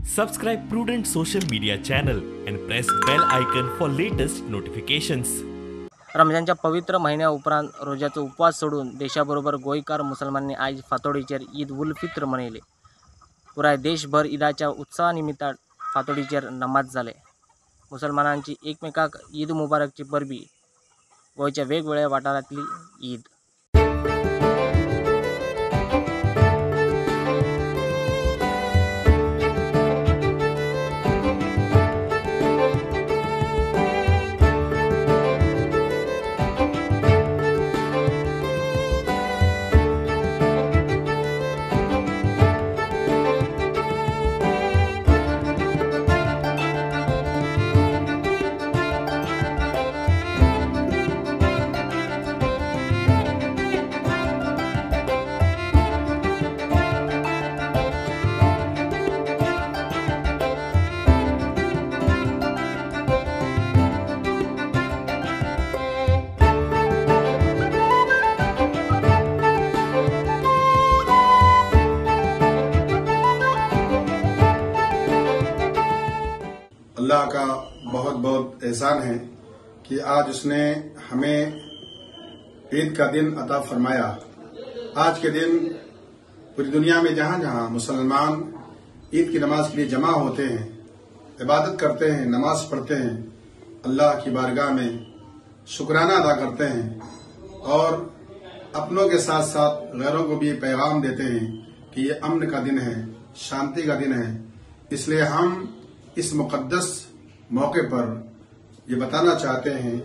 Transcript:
Subscribe Prudent social media channel and press bell icon for latest notifications. रमजानच्या पवित्र महिन्या उपरांत रोजाचो उपवास सोडून देशाबरोबर गोंयकार मुसलमानांनी आयज फातोडीचेर ईद उल फित्र मनयले. पुराय देशभर ईदाच्या उत्सवा निमित्तान फातोडीचेर नमाज जाले. मुसलमानांची एकमेकाक ईद मुबारकची परबी. गोंयच्या वेगवेगळ्या वाठारांतली ईद. अल्लाह का बहुत बहुत एहसान है कि आज उसने हमें ईद का दिन अता फरमाया। आज के दिन पूरी दुनिया में जहां जहां मुसलमान ईद की नमाज के लिए जमा होते हैं, इबादत करते हैं, नमाज पढ़ते हैं, अल्लाह की बारगाह में शुक्राना अदा करते हैं और अपनों के साथ साथ गैरों को भी पैगाम देते हैं कि ये अमन का दिन है, शांति का दिन है। इसलिए हम इस मुकद्दस मौके पर ये बताना चाहते हैं।